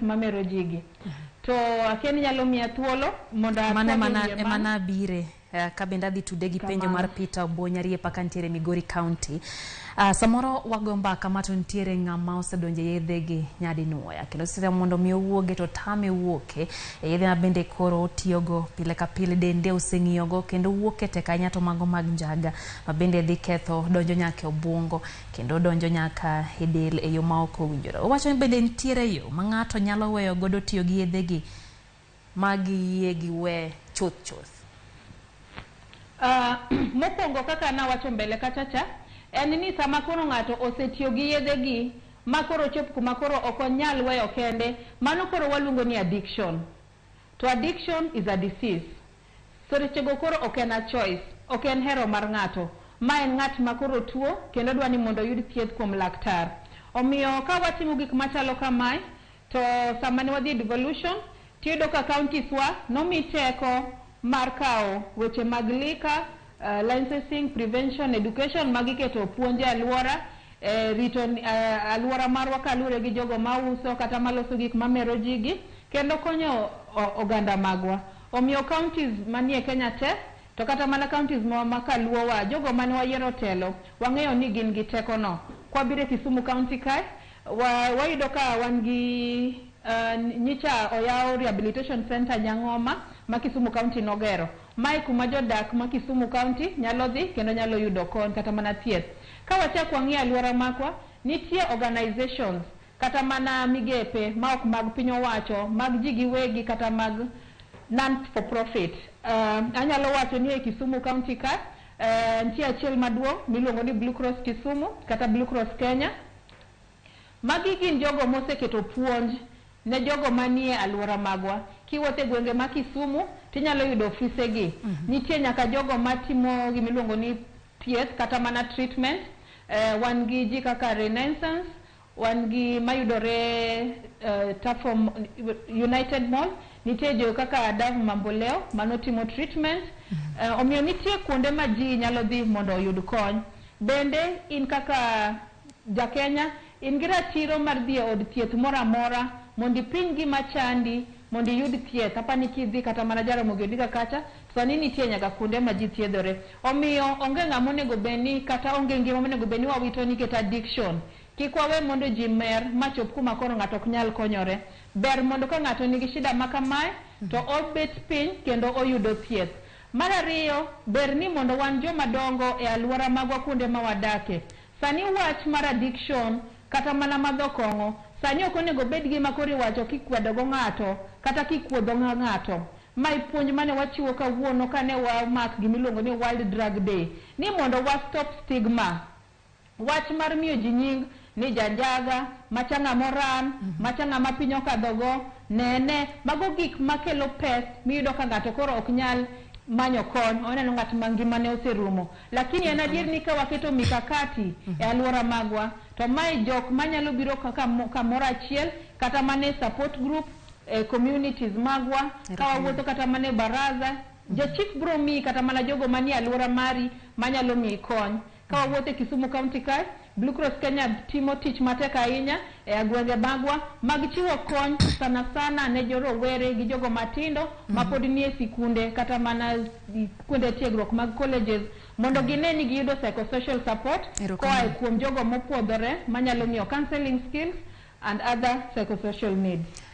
Mamero jigi to akia ni nyalo miya thuolo mondo Mano atwag ema e wiye ema mano. Nabire ka bende adhi tude gi penjo Kamano. Mar Peter Obwo Nyariepa kantiere Migori County. Samoro wago mbaka ma to nitiere ng'ama osedonjo e yedhe gi nyadinuoya kendo seche mondo mi owuoge to tame wuoke e yedhe ma bende koro otiyogo pile ka pile dende oseng'iyogo kendo wuoke tek ahinya to mago mag njaga ma bende dhi ketho donjo nyaka e obuongo kendo donjo nyaka e del e yo ma ok owinjore. Owacho ni bende nitiere yo ma ng'ato nyalo weyo godo tiyo gi yedhe gi ma giyie giwe chuth chuth. Mokwongo kaka nawacho mbele kacha cha en ni sama koro ng'ato osetiyo gi yedhe gi ma koro chop kuma koro ok onyal weyo kende, mano koro waluongo ni addiction. To addiction is a disease. Sechego koro ok en a choice, ok en hero mar ng'ato. Ma en ng'at ma koro tuo kendo dwa ni mondo oyud thieth kuom laktar. Omiyo ka watimo gik machalo kamae, to sama ne wadhi e devolution, tiyudo ka counties wa nomi teko mar kawo weche mag liquor, licensing, prevention, education magiketo puonj e alwora, rito alwora marwa kaluwore gi jogo mauso kata maloso gik mamero ji gi, kendo konyo oganda magwa. Omiyo counties manie Kenya te, to kata mana counties ma kaluowa, jogo mane wayiero telo, wang'eyo ni gin gi teko no. Kwabiro e Kisumu County kae, wayudo ka wan gi nyicha oyaw rehabilitation center Nyang'oma ma Kisumu County nogero. Mae kuma jodak ma Kisumu County nyalo dhi kendo nyalo yudo kony kata mana thieth. Ka wachak wang'iyo alwora makwa, nitie organizations kata mana migepe ma ok mag piny owacho, mag ji giwegi kata mag non for profit. Anyalo wacho ni e Kisumu County ka, nitie achiel maduong' miluongo ni Blue Cross Kisumu kata Blue Cross Kenya. Magi gin jogo moseketo puonj ne jogo manie alwora magwa. Kiwuotho e gwenge ma Kisumu, tinyalo yudo ofise gi. Nitie nyaka jogo matimo gimiluongo ni thieth kata mana treatment. Wan gi ji kaka Renaissance, wan gi mayudore Tuffoam United Mall, nitie jo kaka Dove Mamboleo mano timo treatment. Omiyo nitie kuonde ma ji nyalo dhi mondo oyud kony. Bende in kaka ja Kenya, in gi ratiro mar dhi e od thieth moro amora mondo ipim gima chandi mondo iyud thieth. Apani kidhi kata mana Jaramogi Oginga kacha, sani nitie nyaka kuonde ma ji thiedhore. Omiyo onge ng'ama onego bed ni kata onge ngima monego bed ni wawito nikech addiction. Kik wawe mondo ji mer machop kuma koro ng'ato ok nyal konyore. Ber mondo ka ng'ato nigi shida ma kamae, to obet piny kendo oyudo thieth. Mar ariyo, ber ni mondo wan joma dongo e alwora magwa kuonde ma wadake. Sani wach mar addiction kata mana madho kong'o, sani ok onego bed gima koro iwacho kikwedo go ng'ato kata kikuodho ng'ato. Mae puonj mane wachiwo kawuono kane wamak gimiluongo ni World Drug Day, ni mondo wa stop stigma. Wach mar miyo ji nying ni janjaga, macha ng'ama oran, macha ng'ama piny okadho go, nene, mago gik makelo pes miyudo ka ng'ato koro ok nyal manyo kony, oneno ng'at ma ngimane oserumo. Lakini en adier ni ka waketo mikakati e alwora magwa, to mae jok manyalo biro kaka kamoro achiel, kata mana e support group, e communities magwa, ka wawuotho kata mana e baraza, jachif biro miyi kata mana jogo manie alwora mari manyalo miyi kony. Ka wawuotho e Kisumu County kae, Blue Cross Kenya timo tich matek ahinya e gwenge magwa mag chiwo kony sana sana ne jorowere gi jogo matindo ma pod nie sikunde kata mana kuonde tiegruok mag colleges mondo gine ni giyudo psychosocial support koa kuom jogo mopuodhore manyalo miyo counseling skills and other psychosocial needs.